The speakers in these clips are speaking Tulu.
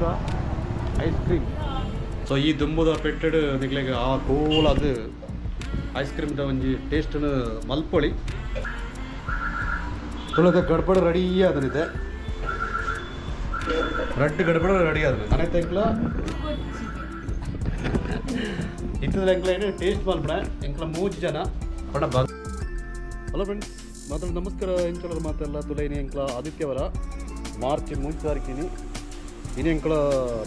ಪೂರ ಐಸ್ ಕ್ರೀಮ್. ಸೊ ಈ ದುಂಬುದ ಪೆಟ್ಟೆಡ್ ನಿಕ್ಲೆಗ್ ಆ ಕೋಲಾದ್ ಐಸ್ ಕ್ರೀಮ್ದ ಒಂಜಿ ಟೇಸ್ಟ್ನು ಮಲ್ಪೊಳಿ. ತುಳದ ಗಡ್ಬಡ ರೆಡಿ ಆದನಿದೆ, ರಡ್ಡ್ ಗಡ್ಬಡ ರೆಡಿ ಆದನೆ. ನನೈತೆ ಎಂಕ್ಲ ಇತ್ತದ ಎಂಕ್ಲ ಏನು ಟೇಸ್ಟ್ ಮಲ್ಪಣ. ಎಂಕ್ಲ ಮೂಜಿ ಜನ ಪಂಡ. ಹಲೋ ಫ್ರೆಂಡ್ಸ್, ಮಾತ್ರ ನಮಸ್ಕಾರ. ಎಂಚಲರ ಮಾತೆಲ್ಲ? ತುಲೈನಿ ಎಂಕ್ಲ ಆದಿತ್ಯವರ ಮಾರ್ಚ್ 3 ತಾರೀಕಿನಿ. ಇನಿ ಎಂಕ್ಲ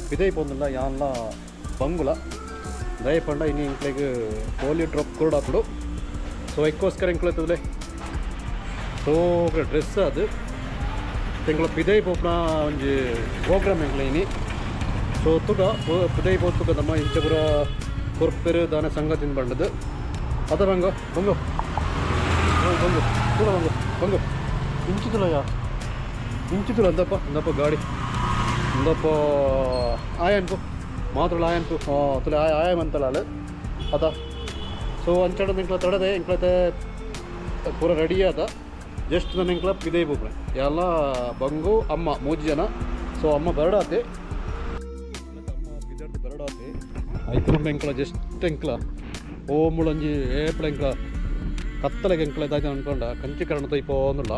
ಪಿದೈ ಪೋಂದಿಲ್ಲ, ಯಾನ್ಲ ಬಂಗುಲ. ದಯ ಪಂಡ ಇನಿ ಎಂಕ್ಲೆಗ್ ಪೋಲಿಯೋ ಡ್ರಾಪ್ ಕೊರಡಾಪುಡು. ಸೊ ಐಕ್ಕೋಸ್ಕರ ಎಂಕ್ಲ ತುಲೆ ಸೊ ಡ್ರೆಸ್ ಅದು ಎಂಕ್ಲ ಪಿದೈ ಪೋಪುನ ಒಂಜಿ ಪ್ರೋಗ್ರಾಮ್ ಎಂಕ್ಲ ಇನಿ. ಸೊ ತುಗ ಪಿದೈ ಪೋತುಗ ನಮ್ಮ ಇಂಚ ಪೂರ ಕೊರ್ಪೆರು ದಾನ ಸಂಗತಿನ ಬಂಡದು ಅದ. ಬಂಗೋ ಬಂಗೋ ಬಂಗು ತುಲ ಬಂಗು ಬಂಗು ಇಂಚು ತುಲಯ ಇಂಚು ತುಲ. ಅಂದಪ್ಪ ಅಂದಪ್ಪ ಗಾಡಿ ಅಂದಪ್ಪ. ಆಯನ್ಪು ಮಾತ್ರ ಆಯನ್ಪು ತುಲೆ ಆಯ ಆಯ ಮಂತಲಾಲು ಅದ. ಸೊ ಅಂಚಡ ಎಂಕ್ಲ ತಡದೆ ಎಂಕ್ಲತೆ ಪೂರ ರೆಡಿ ಆದ. ಜಸ್ಟ್ ನನ್ನ ಎಂಕ್ಲ ಪಿದೈ ಪೋಪುನೆ ಎಲ್ಲ ಬಂಗು ಅಮ್ಮ ಮೂಜಿ ಜನ. ಸೊ ಅಮ್ಮ ಬರಡಾತೆ, ಅಮ್ಮ ಪಿದರ್ದು ಬರಡಾತೆ. ಐತು ಎಂಕ್ಲ ಜಸ್ಟ್ ಎಂಕ್ಲ ಓ ಮುಳಂಜಿ ಏಪಳ ಎಂಕ್ಲ ಕತ್ತಲೆಗೆ ಎಂಕ್ಲ ಇದಾಯ್ತು ಅನ್ಕೊಂಡ ಕಂಚಿ ಕರಣ ತೋಯ್ಪೋಂದುಲ್ಲ.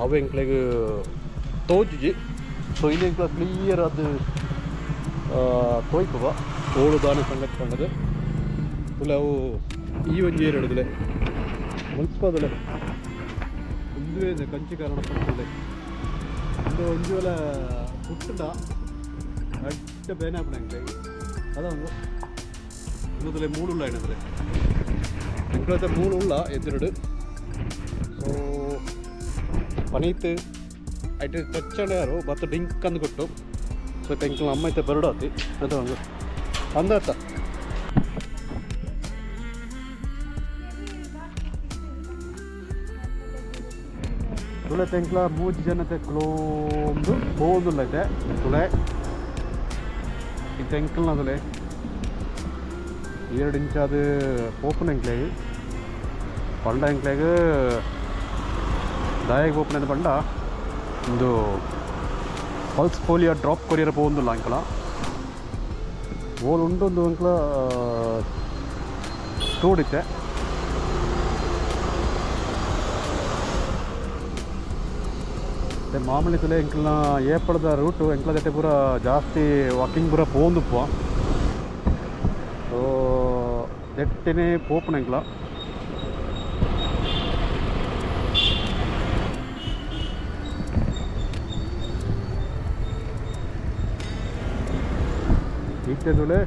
ಅವು ಎಂಕ್ಲೆಗ್ ತೋಜುಜಿ. ಸೊ ಇಲ್ಲಿ ಎಂಕ್ಲ ಕ್ಲಿಯರ್ ಅದು ತೋಯ್ಪುವ ಓಳು ದಾನ ಸಂಗತಿ ಪಂಡದು. ತುಲೆ ಅವು ಈ ಒಂಜಿ ಏರು ತುಲೆ ಮುಲ್ಪದುಲೆ ಉಂದುವೇ ಕಂಚಿ ಕಾರಣ ಪಂಡಲೆ. ಉಂದು ಒಂಜಿ ವೇಳೆ ಪುಟ್ಟುಂಡ ಅಡ್ಡ ಬೇನೆ ಆಪುಂಡು ಎಂಕ್ಲೆಗ್. ಅದ ಒಂದು ಉಂದುಲೆ ಮೂಡುಲ್ಲ ಏನಂದ್ರೆ ಎಂಕ್ಲತೆ ಮೂಡುಲ್ಲ ಎದುರುಡು. ಸೊ ಪನೀತ್ ಐಟ್ ಟಚ್ ಯಾರು ಬತ್ತ ಡಿಂಕ್ ಅಂದ್ ಕೊಟ್ಟು. ಸೊ ಎಂಕ್ಲ ಅಮ್ಮ ಐತೆ ಬರಡಾತಿ ಅದು ಒಂದು ಅಂದತ್ತ. ತುಳೆ ತೆಂಕ್ಲ ಮೂಜಿ ಜನತೆ ಕ್ಲೋಂದು ಪೋಂದುಲ್ಲ ಐತೆ. ತುಳೆ ಇತ್ತೆ ಎಂಕಲ್ನ ತುಲೆ 2 ಇಂಚ್ ಅದು ಪೋಪುನ ಎಂಕ್ಲೆಗ್ ಪಂಡ. ಎಂಕ್ಲೆಗ್ ದಾಯಗ್ ಪೋಪುನ ಪಂಡ ಒಂದು ಪಲ್ಸ್ ಪೋಲಿಯೋ ಡ್ರಾಪ್ ಕೊರಿಯರ ಪೋಂದುಲ್ಲ ಅಂಕಲ. ಓಲ್ ಉಂಡೊಂದು ಅಂಕಲ ತೋಡಿತ್ತೆ. ಮತ್ತೆ ಮಾಮೂಲಿ ತುಲೆ ಎಂಕಲ್ನ ಏಪಳದ ರೂಟು ಎಂಕ್ಲ ದಟ್ಟೆ ಪೂರ ಜಾಸ್ತಿ ವಾಕಿಂಗ್ ಪೂರ ಪೋಂದುಪ್ಪ. ಸೊ ದೆಟ್ಟೆನೆ ಪೋಪುನ ಎಂಕ್ಲ. ಇತ್ತೆ ತುಲೆ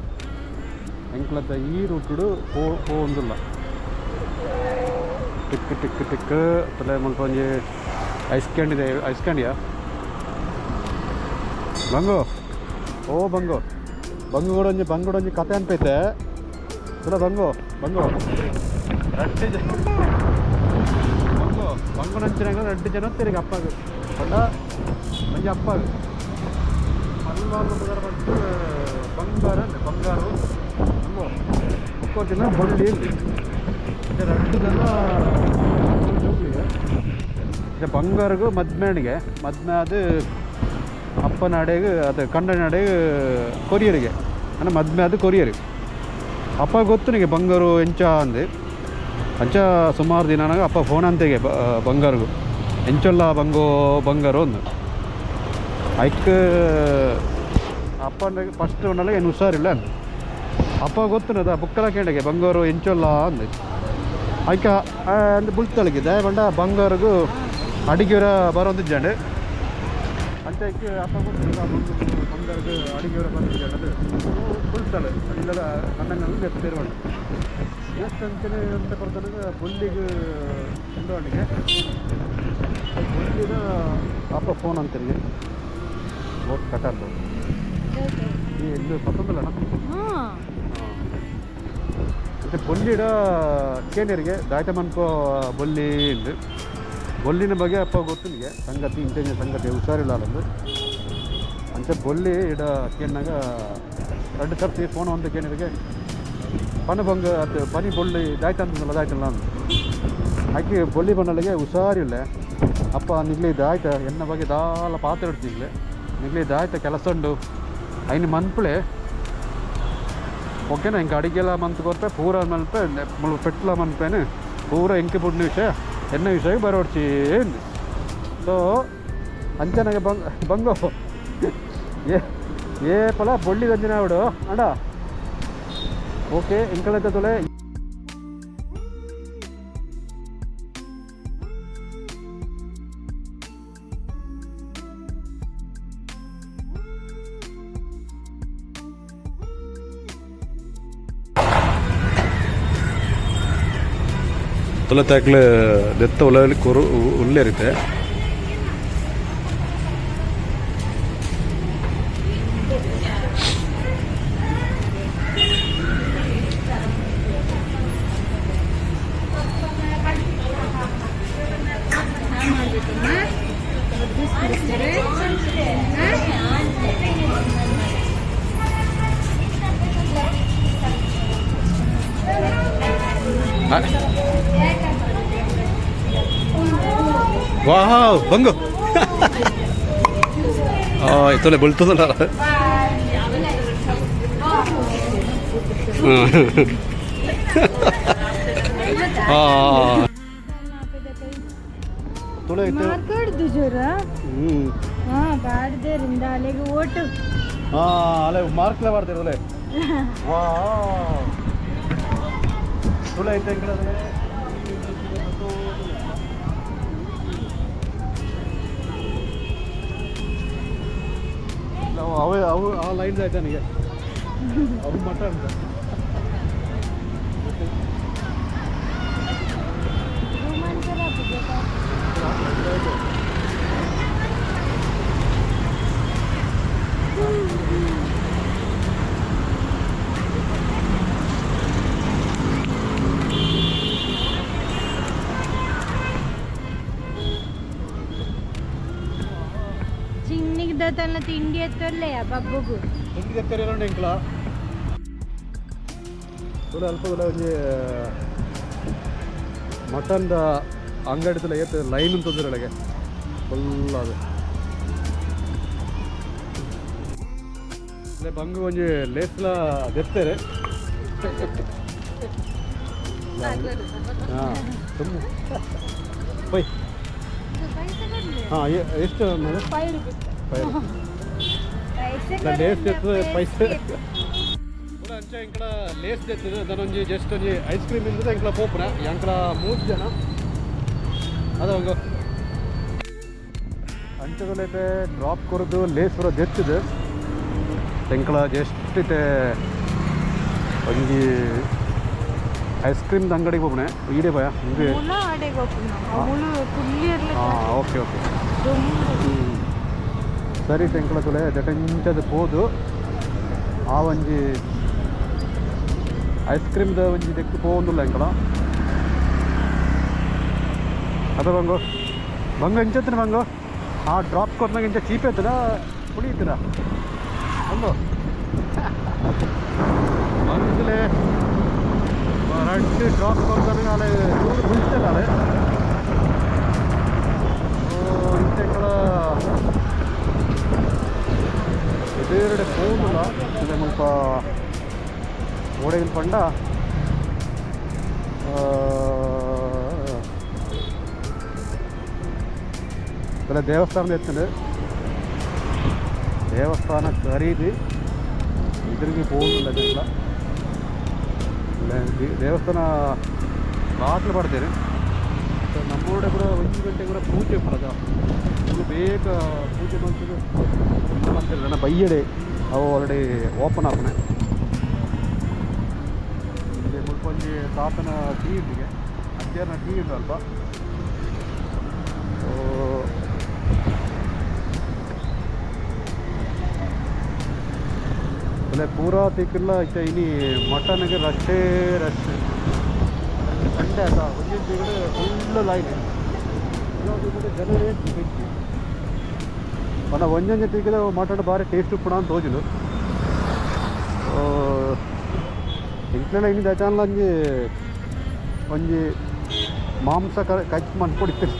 ಎಂಕ್ಲದ ಈ ರೂಟುಡು ಪೋ ಪೋಂದುಲ್ಲ. ಟಿಕ್ ಟಿಕ್ ಟಿಕ್ ತುಲೆ ಮುಲ್ಪ ಒಂಜಿ ಐಸ್ ಕ್ಯಾಂಡಿ ಇದೆ. ಐಸ್ ಕ್ಯಾಂಡಿಯಾ ಬಂಗು? ಓ ಬಂಗು, ಬಂಗು ಕೂಡ ಒಂಜಿ ಬಂಗುಡ ಒಂಜಿ ಕತೆ ಅನ್ಪೈತೆ. ತುಲ ಬಂಗು ಬಂಗು ರಡ್ಡ್ ಜನ ಬಂಗು ಬಂಗು ನಂಚಿನ ರಡ್ಡ್ ಜನ ತಿರುಗಿ ಅಪ್ಪಗ್ ಪಂಡ ಒಂಜಿ ಅಪ್ಪಗ್ ಮಲ್ವಾರ್ದ ಪುದರ್ ಬಂತು ಬಂಗಾರ ಅಂದೆ ಬಂಗಾರು ಬಂಗು ಬುಕ್ಕೋಟಿನ ಬೊಳ್ಳಿ ಇಲ್ಲಿ ರಡ್ಡ್ ಜನ ಜೋಕ್ಲಿಗೆ. ಬಂಗಾರಗೂ ಮದ್ಮೇಣಿಗೆ ಮದ್ಮೆ ಅದು ಅಪ್ಪನ ಅಡೆಗೆ ಅದು ಕಂಡನ ಅಡೆಗೆ ಕೊರಿಯರಿಗೆ ಅಂದರೆ ಮದ್ಮೆ ಅದು ಕೊರಿಯರ್. ಅಪ್ಪ ಗೊತ್ತು ನಿಗೆ ಬಂಗಾರು ಎಂಚ ಅಂದು. ಅಂಚ ಸುಮಾರು ದಿನ ನನಗೆ ಅಪ್ಪ ಫೋನ್ ಅಂತೆಗೆ ಬಂಗಾರಗು ಎಂಚೊಲ್ಲ ಬಂಗೋ ಬಂಗಾರು ಅಂದು. ಐಕ್ ಅಪ್ಪ ಫಸ್ಟ್ ಉಂಡಲ್ಲ ಏನು ಹುಷಾರಿಲ್ಲ ಅಂದು. ಅಪ್ಪ ಗೊತ್ತು ಬುಕ್ಕಲ ಕೇಂಡಗೆ ಬಂಗಾರು ಎಂಚೊಲ್ಲ ಅಂದು. ಐಕ ಅಂದು ಬುಲ್ತಳಿಗೆ ದಯಪಂಡ ಬಂಗಾರಗು ಅಡಿಗೆವರ ಬರೋದಿಜ್ಜಂಡು ಅಂಚ. ಐಕ್ ಅಪ್ಪ ಗೊತ್ತು ಬಂಗಾರಗು ಅಡಿಗೆವರ ಬರೋದಿಜ್ಜಂಡು ಅದು ಬುಲ್ತಳು ಇಲ್ಲದ ಕಣ್ಣಂಗಲ್ಲಿ ಎತ್ತಿರುವಂಡು. ಎಷ್ಟು ಅಂಚನೆ ಅಂತ ಕೊಡ್ತಾನೆ ಬುಲ್ಲಿಗೆ ಉಂಡವನಿಗೆ ಬುಲ್ಲಿದ ಅಪ್ಪ ಫೋನ್ ಅಂತೀರಿ. ಬೋಟ್ ಕಟ್ಟದ್ದು ಈ ಇಲ್ಲಿ ಪತ್ತೊಂದಲ್ಲ. ಮತ್ತೆ ಬೊಲ್ಲಿಡ ಕೇಂದ್ರಿಗೆ ದಾಯ್ತ ಮನ್ಪೋ ಬೊಲ್ಲಿ ಇಂದು. ಬೊಲ್ಲಿನ ಬಗ್ಗೆ ಅಪ್ಪ ಗೊತ್ತು ನಿಗೆ ಸಂಗತಿ ಇಂಚ ಸಂಗತಿ ಹುಷಾರಿಲ್ಲ ಅಲ್ಲೊಂದು. ಅಂಚ ಬೊಲ್ಲಿ ಇಡ ಕೇಳಿನಾಗ ಎರಡು ಸರ್ತಿ ಫೋನ್ ಒಂದು ಕೇಳಿರಿಗೆ ಪನ ಬಂಗ ಅದು ಪನಿ ಬೊಳ್ಳಿ ದಾಯ್ತ ಅಂತಂದಲ್ಲ ದಾಯ್ತಲ್ಲ ಅಂದು. ಆಕೆ ಬೊಳ್ಳಿ ಬಣ್ಣಲಿಗೆ ಹುಷಾರಿಲ್ಲ ಅಪ್ಪ ನಿಗ್ಲಿ ದಾಯ್ತ ಎನ್ನ ಬಗ್ಗೆ ದಾಲ ಪಾತ್ರ ಇಡ್ತಿಗ್ಲೆ ನಿಗ್ಲಿ ದಾಯ್ತ ಕೆಲಸ ಉಂಡು. ಐನ್ ಮನ್ಪುಳೆ ಓಕೆನಾ ಇಂಕ ಅಡಿಗೆಲ ಮಂತ್ ಕೊರ್ಪೆ ಪೂರ ಮನ್ಪೆ ಮುಳು ಪೆಟ್ಲ ಮನ್ಪೇನು ಪೂರ ಎಂಕೆ ಬುಡ್ನ ವಿಷಯ ಎನ್ನ ವಿಷಯ ಬರೋಡ್ಚಿ ಸೊ ಅಂಚನಗೆ ಬಂಗ್ ಬಂಗೋ ಏ ಏ ಪಲ ಬೊಳ್ಳಿ ದಂಜಿನ ಆವಡು ಅಡ ಓಕೆ ಎಂಕಲೈತೆ ತೊಲೆ ತೊಲೆ ತಾಕ್ಲೆ ದೆತ್ತ ಉಲಲಿ ಕೊರು ಉಲ್ಲೇರಿತೆ. ವಾವ್ ಬಂಗು ತೊಲೆ ಬೊಳ್ತದಲ್ಲ. ತೊಲೆ ಐತೆ. ಮಾರ್ಕೆಟ್ ದುಜೋರ. ಹ್ಞೂ. ಹಾ ಬಾಡ್ದೇರಿಂದ ಅಲ್ಲಿಗೆ ಓಟು. ಹಾಂ ಅಲ್ಲೇ ಮಾರ್ಕ್ಲೆ ಮಾಡ್ತಿರೋದಲ್ಲೇ. ವಾ ತುಳೆ ಐತೆ ಎಂಕಲೇ. ಅವೇ ಅವು ಆ ಲೈನ್ಸ್ ಆಯ್ತು ನನಗೆ ಅವು ಮಟನ್. ಚಿನ್ನಿಗೆ ತನ್ನ ತಿಂಡಿ ಎತ್ತೊಲ್ಲೆಯ ಬಬ್ಬುಗು. ತಿಂಡಿ ತೆಕ್ಕರೆ ಎಂಕಲ ತುಲೆ ಅಲ್ಪ ತುಲೆ ಒಂಜಿ ಮಟನ್ದ ಅಂಗಡಿ ತುಲೆ ಏತ್ ಲೈನ್ ಅಂತಂದ್ರೆ ಫುಲ್ ಅದು. ಇಲ್ಲೇ ಬಂಗು ಒಂಜಿ ಲೇಸ್ಲ ದೆತ್ತೇರೆ. ಹಾಂ ತುಂಬ ಬೈ. ಹಾಂ ಎಷ್ಟು ಮೇಡಮ್? 5 ರುಪೀಸ್. ಫೈವ್. ಲೇಸ್ ದೆತ್ತದ ಪೈಸೆ ಪೂರ ಅಂಚ ಎಂಕಲ ಲೇಸ್ ದೆತ್ತದ ದನೊಂಜಿ ಜಸ್ಟ್ ಒಂಜಿ ಐಸ್ ಕ್ರೀಮ್ ಇಂದದ ಎಂಕಲ ಪೋಪುನ ಎಂಕಲ ಮೂರು ಜನ ಅದ ಒಂದು ಅಂಚದಲ್ಲೈತೆ ಡ್ರಾಪ್ ಕೊರದು ಲೇಸ್ ಪೂರ ದೆತ್ತದ ಎಂಕಲ ಜಸ್ಟ್ ಇತ್ತೆ ಒಂಜಿ ಐಸ್ ಕ್ರೀಮ್ದ ಅಂಗಡಿಗೆ ಪೋಪುನೆ ಈಡೆ ಭಯ ಹಿಂಗೆ. ಮುಲ ಆಡೆಗೆ ಹೋಗ್ತೀನಿ ಅವಳು ಕುಲ್ಲಿ. ಹಾಂ ಓಕೆ ಓಕೆ. ಸರಿ ಟೆಂಕಲ ತುಲೆ ದಟಂಚದ ಪೋದು ಆ ಒಂಜಿ ಐಸ್ ಕ್ರೀಮ್ದ ಒಂಜಿ ದೆಕ್ಕು ಪೋವೊಂದುಲ್ಲ ಎಂಕಲ. ಅದ ಬಂಗು ಬಂಗು ಎಂಚತ್ತಿನ ಬಂಗು ಆ ಡ್ರಾಪ್ ಕೊರ್ನಾಗ ಇಂಚ ಚೀಪ್ ಐತದ ಪುಡಿ ಐತದ ಬಂಗು ಬಂಗ್ಲೆ ರಡ್ಡ್ ಡ್ರಾಪ್ ಕೊರ್ತಾನೆ ಅಲೆ ದೂರ ಬೀಳ್ತಲ್ಲ ಅಲೆ. ಇಂತೆಂಕಲ ಎದುರುಡೆ ಪೋದುಲ್ಲ ಇದೆ ಮುಲ್ಪ ಓಡೆಗಿಲ್ ಪಂಡ ಬಲೆ ದೇವಸ್ಥಾನದ ಎತ್ತುಂಡು ದೇವಸ್ಥಾನ ಖರೀದಿ ಎದುರಿಗೆ ಪೋದುಲ್ಲ ಇದೆಲ್ಲ ದೇವಸ್ಥಾನ ಬಾಟ್ಲು ಪಡ್ತೇನೆ. ನಮ್ಮೂಡೆ ಕೂಡ ಒಂದು ಗಂಟೆ ಕೂಡ ಪೂಜೆ ಮಾಡೋದ ಇನ್ನು ಬೇಗ ಪೂಜೆ ಮಾಡ್ತಿದ್ದು ಮಾಡ್ತಿಲ್ಲ ಬೈಯಡೆ ಅವು ಆಲ್ರೆಡಿ ಓಪನ್ ಆಪಣೆ. ಇಲ್ಲಿ ಮುಲ್ಪ ಒಂಜಿ ತಾತನ ಟೀ ಇಟ್ಟಿಗೆ ಅಜ್ಜನ ಟೀ ಉಂಟು ಅಲ್ಪ. ಅಲ್ಲೇ ಪೂರಾ ತಿಕ್ಕಿಲ್ಲ ಇತ್ತೆ ಇನಿ ಮಟನ್ಗೆ ರಶ್ಶೇ ರಶ್. ಸಂಡೆ ಅಲ್ಲ ಒಂಜಿ ತಿಂಗಳು ಫುಲ್ ಲೈನ್ ಜನರೇ ಬೆಚ್ಚಿ ಪಂಡ ಒಂಜೊಂಜಿ ತಿಕ್ಕಿದ ಮಟನ್ ಬಾರಿ ಟೇಸ್ಟ್ ಉಪ್ಪುಣ ಅಂತ ತೋಜುಂಡು. ಎಂಕ್ಲೆನ ಇನಿ ದಚಾನ್ಲ ಒಂಜಿ ಒಂಜಿ ಮಾಂಸ ಕಚ್ ಮನ್ಪೊಡಿತ್ತೆರ್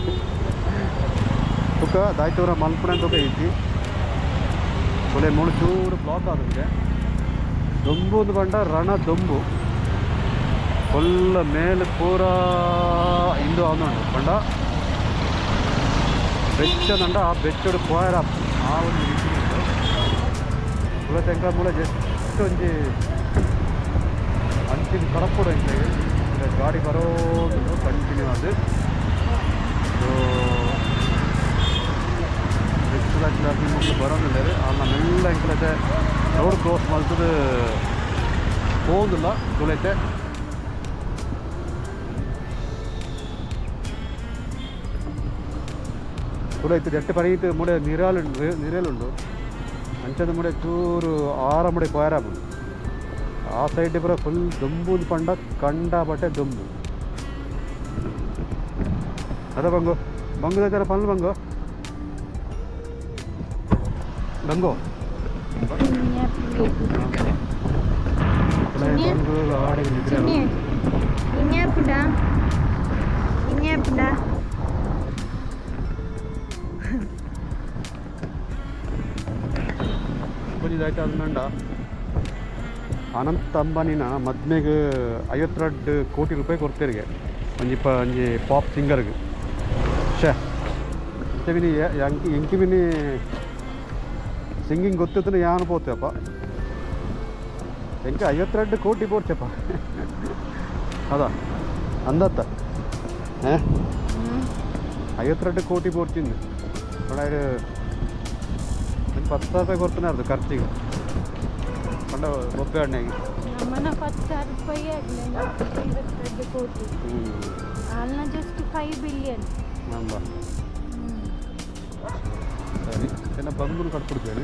ತುಕ ದಾಯ್ತೂರ ಮನ್ಪುಣ ತುಕ ಇಜ್ಜಿ. ತೊಲೆ ಮೂಳು ಚೂರು ಬ್ಲಾಕ್ ಆದಂಗೆ. ದೊಂಬು ಒಂದು ಬಂಡ ರಣ ದೊಂಬು ಫುಲ್ ಮೇಲೆ ಪೂರ ಇಂದು ಅವನುಂಡು ಬಂಡ ಬೆಚ್ಚದಂಡ. ಆ ಬೆಚ್ಚಡು ಪೋಯರ ಆ ಒಂದು ರೀತಿ ಉಂಟು. ಪೂರ ತೆಂಕ ಮೂಲ ಜಸ್ಟ್ ಒಂಜಿ ಅಂಚಿನ ಕಡಪುಡು ಎಂಕ್ಲೆಗ್ ಗಾಡಿ ಬರೋದು ಕಂಟಿನ್ಯೂ ಅದು. ಸೊ ಬೆಚ್ಚದಾಗ್ಲಿ ಮುಕ್ಳು ಬರೋದಿಲ್ಲ. ಅಲ್ಲ ಮೆಲ್ಲ ಎಂಕ್ಲೈತೆ ರೋಡ್ ಕ್ರಾಸ್ ಮಲ್ತದ ಪೋಂದಿಲ್ಲ ತುಳೈತೆ. ತುಳೈತೆ ಜಟ್ಟೆ ಪರೀಟ್ ಮುಡೆ ನಿರಾಲುಂಡು ನಿರೇಲುಂಡು. ಅಂಚದ ಮುಡೆ ಚೂರು ಆರ ಮುಡೆ ಪೋಯರಾಪುಂಡು. ಆ ಸೈಡ್ ಪೂರ ಫುಲ್ ದೊಂಬು ಪಂಡ ಕಂಡ ಬಟ್ಟೆ ದೊಂಬು ಅದ. ಬಂಗು ಬಂಗು ದಾಚರ ಪನ್ಲು ಬಂಗು ಬಂಗು. ಬಂಗು ಆಡಿ ನಿದ್ರೆ. ಇನ್ಯಾಪುಡ ಇನ್ಯಾಪುಡ. ಒಂಜಿದಾಯ್ತು ಅಂದಂಡ ಅನಂತ ಅಂಬಾನಿನ ಮದ್ಮೆಗೆ 52 ಕೋಟಿ ರೂಪಾಯಿ ಕೊಡ್ತೇರಿಗೆ ಒಂಜಿ ಪ ಒಂಜಿ ಪಾಪ್ ಸಿಂಗರ್ಗೆ. ಶೇ ಇಂಚ ಎಂಕಿ ಎಂಕಿ ಮಿನಿ ಸಿಂಗಿಂಗ್ ಗೊತ್ತಿತ್ತು ಯಾನು ಪೋತೆಪ್ಪ. ಎಂಕ 52 ಕೋಟಿ ಬೋಡ್ಚಪ್ಪ ಅದ ಅಂದತ್ತ. 52 ಕೋಟಿ ಬೋಡ್ಚಿಂದು ಪಂಡ ಒಂದು 10,000 ರೂಪಾಯಿ ಕೊಡ್ತಾನೆ ಅದು ಖರ್ಚಿಗೆ ಪಂಡ ಬೊಬ್ಬೆ ಅಣ್ಣೆಗೆ. ನಮ್ಮನ 10,000 ರೂಪಾಯಿ ಆಗಲಿ 52 ಕೋಟಿ. ಹ್ಞೂ. ಅಲ್ಲ, ಜಸ್ಟ್ 5 ಬಿಲಿಯನ್. ನಂಬ ಸರಿ ಚೆನ್ನ ಬಂದು ಕಟ್ಬಿಡ್ತೇನೆ.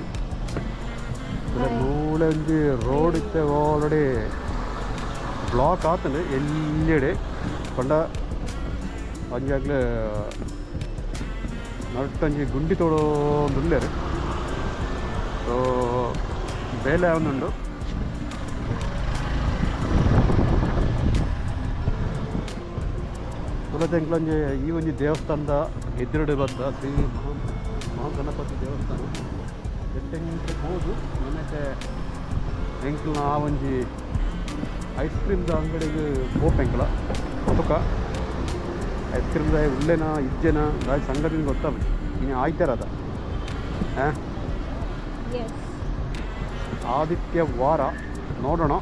ಮೂಳೆ ಒಂಜಿ ರೋಡ್ ಇತ್ತೆ ಆಲ್ರೆಡಿ ಬ್ಲಾಕ್ ಆತಂಡು ಎಲ್ಲೆಡೆ. ಪಂಡ ಒಂಜಾಗ್ಲೆ ನಡುಟೊಂಜಿ ಗುಂಡಿ ತೋಡೊಂದುಲ್ಲೆರ್. ಸೊ ಬೇಲೆ ಆವೊಂದುಂಡು. ತುಲತೆಂಕ್ಲೊಂಜಿ ಈ ಒಂಜಿ ದೇವಸ್ಥಾನದ ಎದುರುಡು ಬತ್ತ ಶ್ರೀ ಮಹಾ ಮಹಾಗಣಪತಿ ದೇವಸ್ಥಾನ ಎಟ್ಟೆಂಕ್ ಪೋದು ನನ್ನತೆ ಎಂಕ್ಲ ಆ ಒಂಜಿ ಐಸ್ ಕ್ರೀಮ್ದ ಅಂಗಡಿಗೆ ಪೋಪೆಂಕ್ಲ ತುಕ ಐಸ್ ಕ್ರೀಮ್ದ ಉಲ್ಲೆನ ಇಜ್ಜೆನ ದಾಯಿ ಸಂಗತಿನ ಗೊತ್ತಾಪುಜಿ. ಇನಿ ಆಯ್ತಾರದ. ಹಾಂ. ಎಸ್. ಆದಿತ್ಯ ವಾರ ನೋಡೋಣ.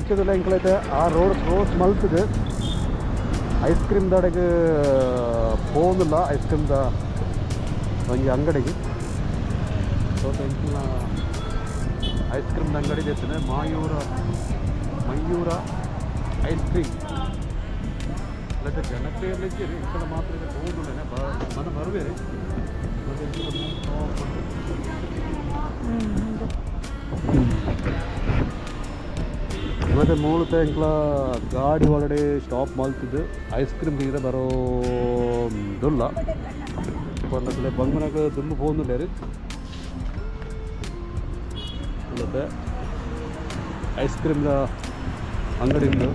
ಇಚ್ಚದಲ್ಲ ಎಂಕ್ಲೈತೆ ಆ ರೋಡ್ ಕ್ರೋಸ್ ಮಲ್ತದೆ ಐಸ್ ಕ್ರೀಮ್ ದಡೆಗೆ ಪೋಂದಿಲ್ಲ ಐಸ್ ಕ್ರೀಮ್ದ ಒಂಜಿ ಅಂಗಡಿಗೆ. ಸೊ ಎಂಕ್ಲ ಐಸ್ ಕ್ರೀಮ್ದ ಅಂಗಡಿ ಇರ್ತದೆ ಮಾಯೂರ ಮಯೂರ ಐಸ್ ಕ್ರೀಮ್. ಅಲ್ಲದೆ ಜನಪ್ರಿಯ ಇದ್ದೀರಿ ಈ ಕಡೆ ಮಾತ್ರ ಇದೆ ಹೋಗುದಿಲ್ಲ ಮನ ಬರುವೇರಿ ಮತ್ತೆ ಎಂಕ್ಲ ಸ್ಟಾಪ್. ಹ್ಞೂ. ಮತ್ತು ಮೂಲತ ಎಂಕ್ಲ ಗಾಡಿ ಒಳಗಡೆ ಸ್ಟಾಪ್ ಮಲ್ತಿದ್ದು ಐಸ್ ಕ್ರೀಮ್ ತಿಂದರೆ ಬರೋದಿಲ್ಲ ಪಂಡಕಲೆ ಬಂಗನಕ ದುಂಬು ಪೋಂದಿಲ್ಲ ರೀ. ಮತ್ತೆ ಐಸ್ ಕ್ರೀಮ್ದ ಅಂಗಡಿ ಉಂಟು.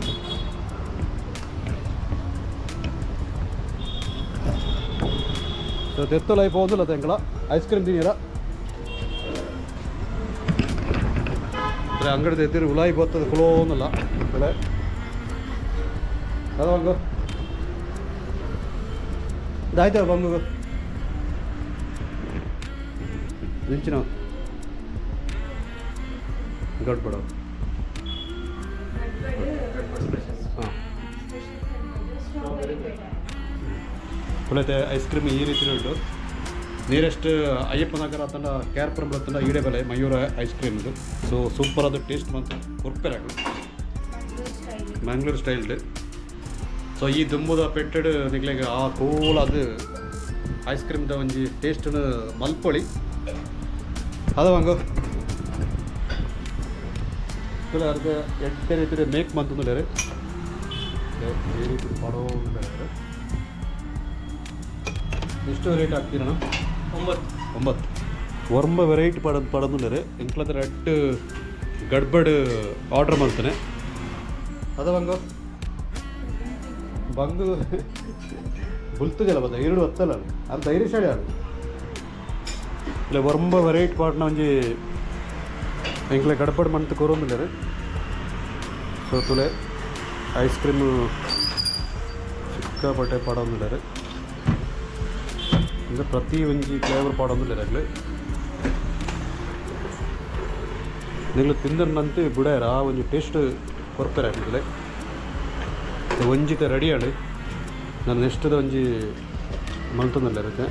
ಸೊ ತೆತ್ತಲ ಪೋಂದಿಲ್ಲ ಎಂಕ್ಲ ಐಸ್ ಕ್ರೀಮ್ ತಿನ್ನೀರ ಅಂಗಡಿ ಎತ್ತಿರು ಉಲಾಯಿ ಬರ್ತದೆ ಕುಲೋನಲ್ಲ ಬೆಳೆ ಅದ. ಬಂಗು ಇದಾಯ್ತು ಬಂಗು ನಿಂಚಿನ ಗಡ್ಬಡ. ಹಾಂ, ಕುಲತೆ ಐಸ್ ಕ್ರೀಮ್ ಈ ರೀತಿ ಉಂಟು. ನಿಯರೆಸ್ಟ್ ಅಯ್ಯಪ್ಪ ನಗರ ತಂಡ ಕೇರ್ಪುರಂ ತಂಡ ಈಡೆ ಬೆಲೆ ಮಯೂರ ಐಸ್ ಕ್ರೀಮ್ ಇದು. ಸೊ ಸೂಪರ್ ಆದ ಟೇಸ್ಟ್ ಮತ್ತು ಕೊರ್ಪೆರಾಗು ಮ್ಯಾಂಗ್ಳೂರ್ ಸ್ಟೈಲ್ಡ್. ಸೊ ಈ ದುಂಬುದ ಪೆಟ್ಟೆಡ್ ನಿಕ್ಲೆಗ್ ಆ ಕೂಲ್ ಅದು ಐಸ್ ಕ್ರೀಮ್ದ ಒಂಜಿ ಟೇಸ್ಟ್ನು ಮಲ್ಪೊಳಿ ಅದ. ಬಂಗು ಅರ್ಧ ಎಡ್ಡೆ ರೀತಿ ಮೇಕ್ ಮಂತಂದುಲ್ಲೆರ್. ಈ ರೀತಿ ಪಡೋಂದುಲ್ಲೆರ್. ಎಷ್ಟು ರೇಟ್ ಹಾಕ್ತೀರಣ್ಣ? 9. 9. ಒರ್ಂಬ ವೆರೈಟಿ ಪಡೋದು ಪಡೋದುಲ್ಲೆರ್. ಎಂಕ್ಲದ ರೆಡ್ ಗಡ್ಬಡ್ ಆರ್ಡರ್ ಮಾಡ್ತಾನೆ. ಅದ ಬಂಗು ಬಂಗು ಬುಲ್ತುಜಲ ಬದ ಎರಡು ಹೊತ್ತಲ್ಲ ಅದು ಧೈರ್ಯಶಾಲಿ ಅದು. ಇಲ್ಲ ಒರಂಬ ವೆರೈಟಿ ಪಾಟ್ನ ಒಂಜಿ ಎಂಕ್ಲೆ ಗಡಬಡ್ ಮಂತ್ ಕೊರೊಂದುಲ್ಲೆರ್. ಸೊ ತುಲೆ ಐಸ್ ಕ್ರೀಮ್ ಸಿಕ್ಕಾಪಟ್ಟೆ ಪಾಡೊಂದುಲ್ಲೆರ್. ಅಂದ್ರೆ ಪ್ರತಿ ಒಂಜಿ ಫ್ಲೇವರ್ ಪಾಡೊಂದುಲ್ಲೆರ್ ಅಕ್ಲೆ. ನಿಗ್ಲು ತಿಂದನ್ನಂತೆ ಬುಡಾಯರ ಆ ಒಂಜಿ ಟೇಸ್ಟ್ ಕೊರ್ಪೆರ್ ಅಕ್ಲೆ. ಒಂಜಿತ ರೆಡಿ ಆಂಡ್. ನಾನು ನೆಕ್ಸ್ಟ್ದ ಒಂಜಿ ಮಲ್ತೊಂದುಲ್ಲೆರ್ ಇತ್ತೆ.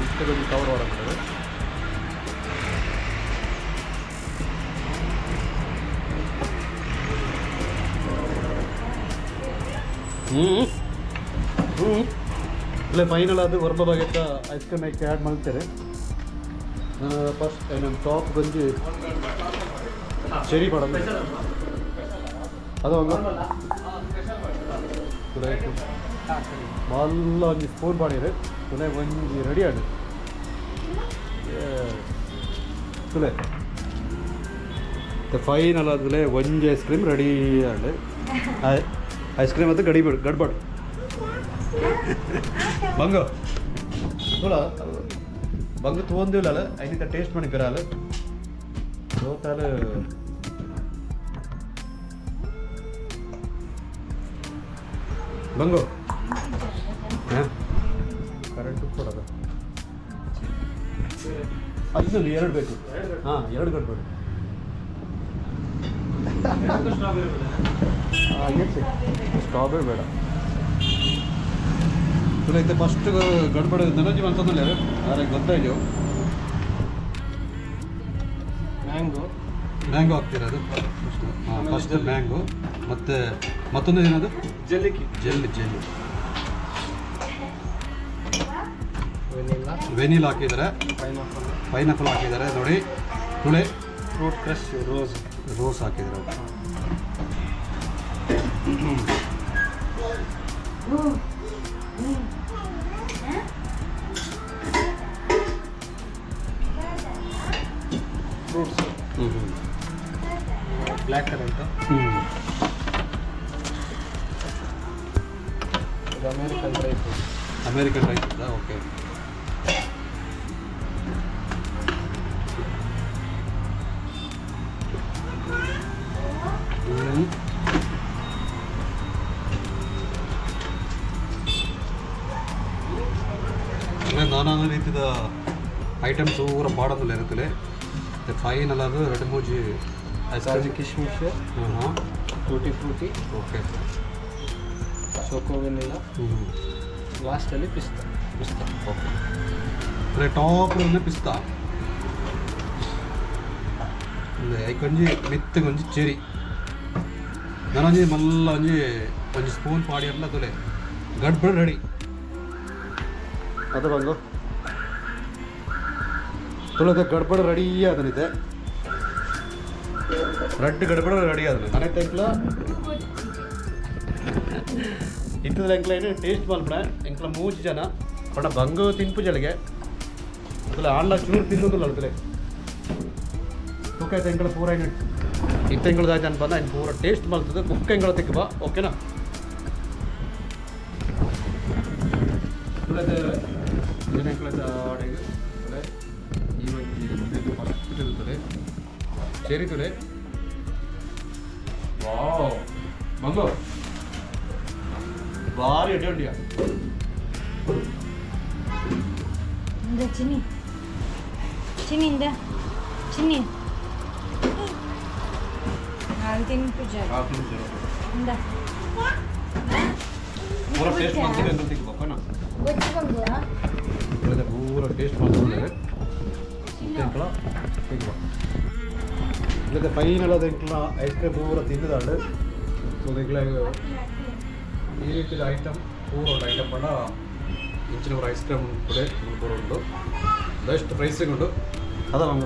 ಮಿತ್ತಗೊಂಜಿ ಕವರ್ ವಾಡಂತಾರೆ. ಹ್ಞೂ ಹ್ಞೂ ಇಲ್ಲ ಫೈನಲ್ ಅದು ಹೊರಬ ಬಗೆತ ಐಸ್ ಕ್ರೀಮ್ ಹಾಕಿ ಆ್ಯಡ್ ಮಾಡ್ತಾರೆ. ಫಸ್ಟ್ ನಮ್ಮ ಟಾಪ್ ಬಂದು ಚೆರಿ ಪಡ ಅದು ಮಲ್ಲ ಒಂಜಿ ಸ್ಪೂನ್ ಪಾಡಿರು. ತುಲೆ ಒಂಜಿ ರೆಡಿ ಆಡು. ತುಲೆ ಫೈನಲ್ ಆದಮೇಲೆ ಒಂಜಿ ಐಸ್ ಕ್ರೀಮ್ ರೆಡಿ ಆಂಡ್. ಐಸ್ ಕ್ರೀಮ್ ಅದು ಗಡಿ ಗಡ್ಬಡ್ ಬಂಗು ತುಳ ಬಂಗು ತೂವೊಂದಿಲ್ಲ ಐನಿತ ಟೇಸ್ಟ್ ಮಾಡಿ ಬಿರಾಲು ತೋತಾಲು. ಬಂಗು ಹಾಂ ಕರೆಂಟ್ ಕೊಡೋದು ಅದನ್ನು ಎರಡು ಬೇಕು. ಹಾಂ, ಎರಡು ಗಡ್ಬಡಿ ಸ್ಟ್ರಾಬೆರಿ ಬೇಡ. ತುಲೈತೆ ಫಸ್ಟ್ ಗಡ್ಬಡ ನನಜಿ ಅಂತಂದ್ರೆ ಆದರೆ ಗೊತ್ತಾಯ್ತು. ಮ್ಯಾಂಗೋ. ಮ್ಯಾಂಗೋ ಹಾಕ್ತಿರೋದು ಫಸ್ಟ್ ಮ್ಯಾಂಗೋ. ಮತ್ತು ಮತ್ತೊಂದು ಏನದು? ಜಲ್ಲಿಕಿ. Jelly jelly. ವೆನಿಲಾ. ವೆನಿಲ್ ಹಾಕಿದ್ದಾರೆ. ಪೈನಾಪಲ್. ಪೈನಾಪಲ್ ಹಾಕಿದ್ದಾರೆ ನೋಡಿ ತುಳೆ. Fruit crush, rose. ರೋಸ್ ಹಾಕಿದ್ದಾರೆ. ಫ್ರೂಟ್ಸ್. ಹ್ಞೂ ಹ್ಞೂ ಬ್ಲ್ಯಾಕ್ ಕರೆಂಟು. ಹ್ಞೂ ಇದು American dry fruit. American rice ಇದ್ದ, ಓಕೆ. ನಾನಾ ರೀತಿದ ಐಟಮ್ಸ್ ಊರ ಪಾಡೊಂದುಲ್ಲ ಇರುತ್ತಲೆ. ಫೈನಲ್ ಅದು ಎರಡು ಮೂಜಿ ಐಸ್ ಕಾಜು ಕಿಶ್ಮಿಶ್. ಹಾಂ ಹಾಂ tutti frutti. Okay. Choco vanilla. ಹ್ಞೂ ಲಾಸ್ಟಲ್ಲಿ ಪಿಸ್ತಾ. ಪಿಸ್ತಾ, ಓಕೆ. ಅಂದರೆ ಟಾಪ್ ಅಂದರೆ ಪಿಸ್ತಾ. ಐಕೊಂಜಿ ಮೆತ್ತಗೆ ಒಂಜಿ ಚೆರಿ ನನೊಂಜಿ ಮಲ್ಲ ಒಂಜಿ ಒಂಜಿ ಸ್ಪೂನ್ ಪಾಡಿ ಎಲ್ಲ ತುಲೆ ಗಡ್ಬಡ್ ರೆಡಿ ಅದು ಬಂದು ತುಳದ ಗಡ್ಬಡ್ ರೆಡಿ ಆದನಿದೆ. ರಡ್ಡು ಗಡ್ಬಡ ರೆಡಿ ಆದನೆ ಮನೆ ತೆಂಕ್ಲ ಇತ್ತದ. ಎಂಕ್ಲ ಏನು ಟೇಸ್ಟ್ ಮಲ್ಪಡ ಎಂಕ್ಲ ಮೂಜಿ ಜನ ಪಂಡ ಬಂಗು ತಿನ್ಪು ಜಳಿಗೆ ಅದುಲ ಆಂಡ್ಲ ಚೂರು ತಿನ್ನೋದಿಲ್ಲ ಅಲ್ತಲೆ. ತೂಕ ಎಂಕಳ ಪೂರ ಏನು ಇತ್ತೆಂಗಳದಾಯ್ತು ಅನ್ಪಂದ ಇನ್ನು ಪೂರ ಟೇಸ್ಟ್ ಮಲ್ತದೆ. ಬುಕ್ ಎಂಗಳ ತಿಕ್ಕ ಓಕೆನಾ? ಈ ಒಂಜಿ ಇದು ಫಸ್ಟ್ ಇರುತ್ತದೆ ಚೆರಿ ತುಲೆ. ವಾವ್ ಬಂಗು, ಭಾರಿ ಎಡೆ ಉಂಡಿಯ. ಇಂದ ಚಿನ್ನಿ, ಚಿನ್ನಿ, ಇಂದ ಚಿನ್ನಿ. ಹಾಲು ತಿನ್ಪುಜ. ಇಂದ. ಪೂರ ಟೇಸ್ಟ್ ಮಾಡ್ತೀವಿ ಅಂತ ತಿಕ್ಕ ಓಕೆನಾ? ಗೊತ್ತು ಬಂಗುವ. ತುಳಿದ ಪೂರ ಟೇಸ್ಟ್ ಮಾಡ್ತಾರೆ ಎಂಕ್ಲ ತಿಕ್ಕ. ಇಲ್ಲದೆ ಫೈನಲ್ ಅದು ಎಂಕ್ಲ ಐಸ್ ಕ್ರೀಮ್ ಪೂರ ತಿಂದಿದಾಳು. ಸೊ ಎಂಕ್ಲ ಈ ರೀತಿಯ ಐಟಮ್ ಪೂರ ಉಂಡು. ಐಟಮ್ ಪಂಡ ಇಂಚಿನ ಪೂರ ಐಸ್ ಕ್ರೀಮ್ ಕೂಡ ಪೂರ ಉಂಡು. ಬೆಸ್ಟ್ ಪ್ರೈಸಿಂಗ್ ಉಂಡು. ಅದ ಮಂಗ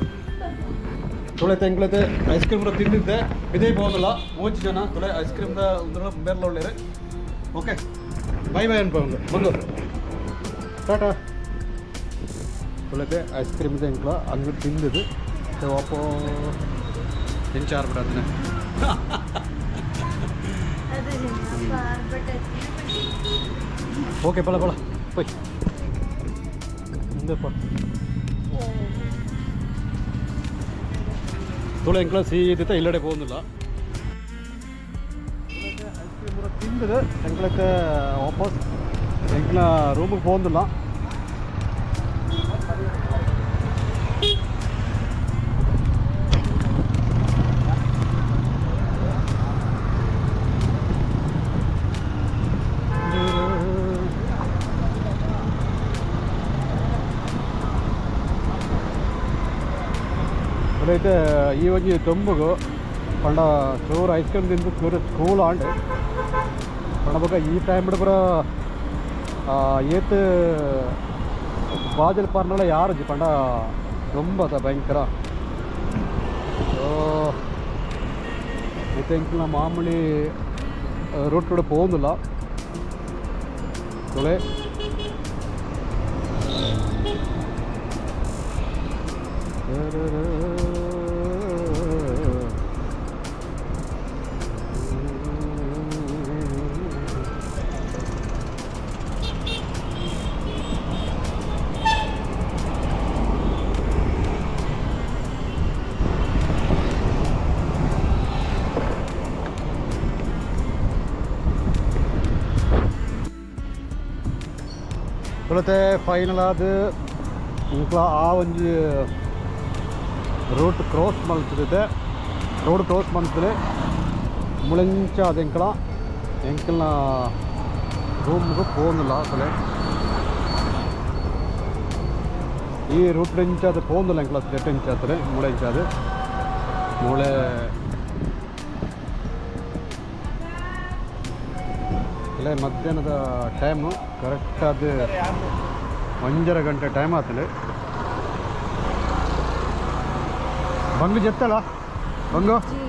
ತುಳೆತೆ ಎಂಕ್ಲತೆ ಐಸ್ ಕ್ರೀಮ್ ಪೂರ ತಿಂದಿದ್ದೆ. ಇದೇ ಬೋದಲ್ಲ ಮೂಜಿ ಜನ ತುಳೆ ಐಸ್ ಕ್ರೀಮ್ದ ಒಂದು ಬೇರ್ಲ ಒಳ್ಳೆಯರೆ. Okay, bye bye ಅನ್ಪ. ಬಂದು ಟಾಟಾ. ತುಲತೆ ಐಸ್ ಕ್ರೀಮ್ ಇದೆ ಎಂಕ್ಲ ಅಂಗಡಿ ತಿಂದಿದ್ದು ವಾಪೋ ಎಂಚಾರ್ ಬಿಡ ಅದನ್ನ. ಓಕೆ, ಬಲ ಬಲ ಪೊಯ್ ಮುಂದೆಪ್ಪ. ತುಳು ಎಂಕ್ಲ ಸೀದಿತ ಇಲ್ಲಡೆ ಪೋಂದಿಲ್ಲ. ಐಸ್ ಕ್ರೀಮ್ ತಿಂದಿದ್ದು ಎಂಕ್ಲಕ್ಕೆ ವಾಪಸ್ ಎಂಕ್ಲ ರೂಮಿಗೆ ಪೋಂದಿಲ್ಲ. అయితే ಈ ಒಂಜಿ ದೊಂಬುಗು ಪಂಡ ಚೂರು ಐಸ್ ಕ್ರೀಮ್ ತಿಂದು ಚೂರು ಕೂಲ್ ಆಂಡ್. ಪಂಡ ಬೊಕ ಈ ಟೈಮ್ ಪೂರ ಏತ್ ಬಾಜಲ್ ಪಾರ್ನಲ ಯಾರುಜಿ. ಪಂಡ ದೊಂಬದ ಭಯಂಕರ. ಸೊ ಐತೆ ಎಂಕ್ಲ ಮಾಮೂಲಿ ರೂಟ್ ಕೂಡ ಪೋಂದಿಲ್ಲ ತುಳೆ. ತುಳತೆ ಫೈನಲ್ ಆದ್ ಇಂಕ್ಲ ಆ ಒಂಜಿ ರೂಟ್ ಕ್ರಾಸ್ ಮಲ್ತಿದೆ. ರೋಡ್ ಕ್ರಾಸ್ ಮಲ್ತದೆ ಮುಳಂಚ ಅದು ಎಂಕಲ ಎಂಕಲ್ನ ರೂಮ್ಗೆ ಪೋಂದಿಲ್ಲ ಅಸಲೆ. ಈ ರೂಟ್ ಇಂಚ ಅದು ಪೋಂದಿಲ್ಲ ಎಂಕಲ ದೆಟ್ಟ ಇಂಚ ಆತದೆ ಮುಳೆ ಇಂಚ ಅದು ಮೂಳೆ ಇಲ್ಲ. ಮಧ್ಯಾಹ್ನದ ಟೈಮು ಕರೆಕ್ಟ್ ಅದು 1.5 ಗಂಟೆ ಟೈಮ್ ಆತದೆ. ಬಂಗು ಜೆತ್ತಲ್ಲ ಬಂಗು. ಜಿ.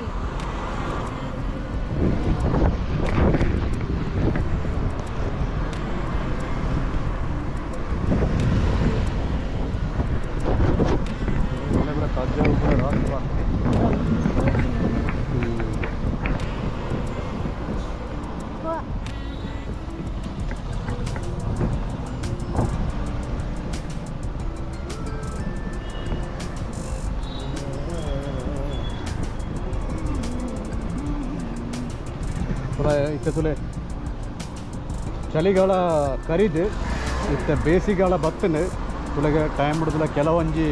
ಒಳ್ಳೆ ಕಜ್ಜಾವು ಕೂಡ ರಾತ್ರಿ ಬರ್ತದೆ. ತುಲ ಇತ್ತೆ ತುಲೆ ಚಳಿಗಾಲ ಕರಿದು ಇತ್ತೆ ಬೇಸಿಗಾಲ ಬತ್ತನೆ. ತುಲೆಗೆ ಟೈಮ್ ಹಿಡಿದಿಲ್ಲ. ಕೆಲವೊಂಜಿ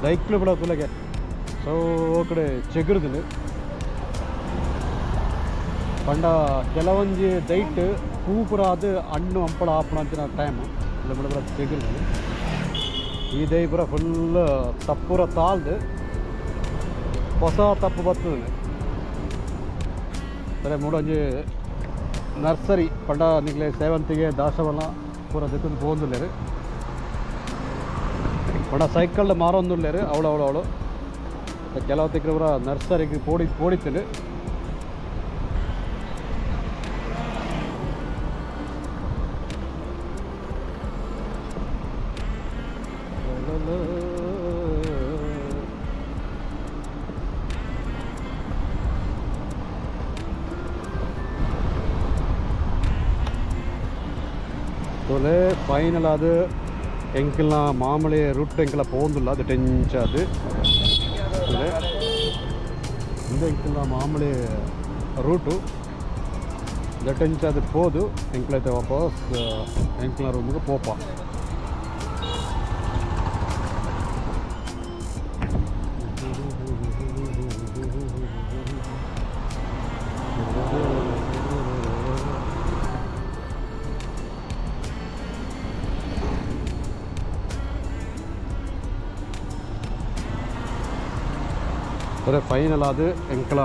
ದೈಕ್ಲು ಕೂಡ ತುಲೆಗೆ ಸೊ ಕಡೆ ಚೆಗುರುದಿಲ್ಲ. ಪಂಡ ಕೆಲವೊಂಜಿ ದೈಟ್ ಪೂ ಪೂರ ಅದು ಹಣ್ಣು ಹಂಪಳ ಆಪಣ ಅಂಚಿನ ಟೈಮ್ ಇಲ್ಲ ಬಿಡ ಪೂರ ಚೆಗುರುದಿಲ್ಲ. ಈ ದೈ ಪೂರ ಫುಲ್ ತಪ್ಪುರ ತಾಳ್ದು ಹೊಸ ತಪ್ಪು ಬರ್ತದೆ. ಸರಿ, ಮೂಡೊಂಜಿ ನರ್ಸರಿ. ಪಂಡ ನಿಗ್ಲೆ ಸೇವಂತಿಗೆ ದಾಸವನ ಪೂರ ದೆತ್ತೊಂದು ಪೋವೊಂದುಲ್ಲೆರ್. ಪಂಡ ಸೈಕಲ್ ಮಾರೊಂದುಲ್ಲೆರ್ ಅವಳು ಅವಳು ಅವಳು. ಕೆಲವು ತಿಕ್ರೆ ಪೂರ ನರ್ಸರಿಗೆ ಪೋಡಿ ಪೋಡಿತ್ತುಂಡು. ತೋಲೆ ಫೈನಲ್ ಅದು ಎಂಕಲ್ನ ಮಾಮೂಲಿ ರೂಟ್ ಎಂಕಲ ಪೋಂದುಲ್ಲ ಅದು ಟೆಂಚ ಅದು. ತೋಲೆ ಇಂದ ಎಂಕಲ್ನ ಮಾಮೂಲಿ ರೂಟು ದಟೆಂಚ ಅದು ಪೋದು ಎಂಕಲೈತೆ ವಾಪಸ್ ಎಂಕಲ್ನ ರೂಮ್ಗೆ ಪೋಪ. ಅದೇ ಫೈನಲ್ ಅದು ಎಂಕಲ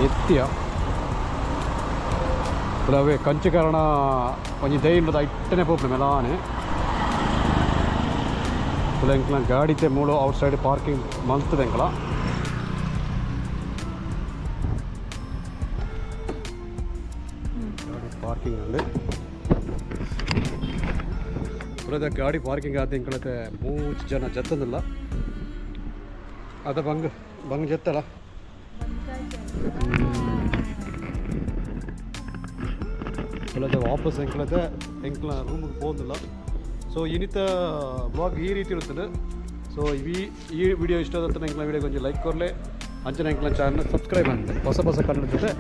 ಎತ್ತಿಯ ಅವೇ ಕಂಚಿಕರಣ ಒಂಜಿ ದೈ ಉಂಡು. ಐಟ್ಟನೆ ಪೋಪುಂಡು ಮೆಲಾನೆ. ತುಲೆ ಎಂಕಲ ಗಾಡಿತೆ ಮೂಲು ಔಟ್ ಸೈಡ್ ಪಾರ್ಕಿಂಗ್ ಮಲ್ತದೆ ಎಂಕಲ. ಗಾಡಿ ಪಾರ್ಕಿಂಗ್ ಅಲ್ಲಿ. ತುಲದ ಗಾಡಿ ಪಾರ್ಕಿಂಗ್ ಆತ ಎಂಕಲತೆ ಮೂಜಿ ಜನ ಜತ್ತಂದಿಲ್ಲ. ಅದ ಬಂಗ್ ಬಂಗ್ ಜತ್ತಲ್ಲ. ತುಲದ ವಾಪಸ್ ಎಂಕಲತೆ ಎಂಕ್ಲ ರೂಮಿಗೆ ಹೋದಿಲ್ಲ. ಸೊ ಇನ್ನಿತ ಬ್ಲಾಗ್ ಈ ರೀತಿ ಇರುತ್ತದೆ. ಸೊ ಈ ಈ ವಿಡಿಯೋ ಇಷ್ಟ ಆದ ಎಂಕ್ಲ ವಿಡಿಯೋ ಕೊಂಚ ಲೈಕ್ ಕೊರ್ಲೆ, ಅಂಚನೆ ಎಂಕ್ಲ ಚಾನಲ್ ಸಬ್ಸ್ಕ್ರೈಬ್ ಅಂದೆ. ಹೊಸ ಹೊಸ ಕನ್ನಡ ಜೊತೆ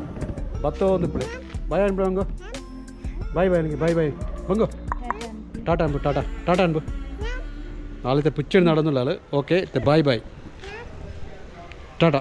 ಬತ್ತೋ ಒಂದು ಬಿಡಿ. ಬಾಯ್ ಅನ್ಬಿಡು ಹಂಗು. ಬಾಯ್ ಬಾಯ್ ನನಗೆ. ಬಾಯ್ ಬಾಯ್ ಬಂಗು. ಟಾಟಾ ಅನ್ಬು, ಟಾಟಾ ಟಾಟಾ ಅನ್ಬು. ನಾಳೆ ಪುಚ್ಚಡಿ നടന്നില്ല. Okay, bye bye, Tata.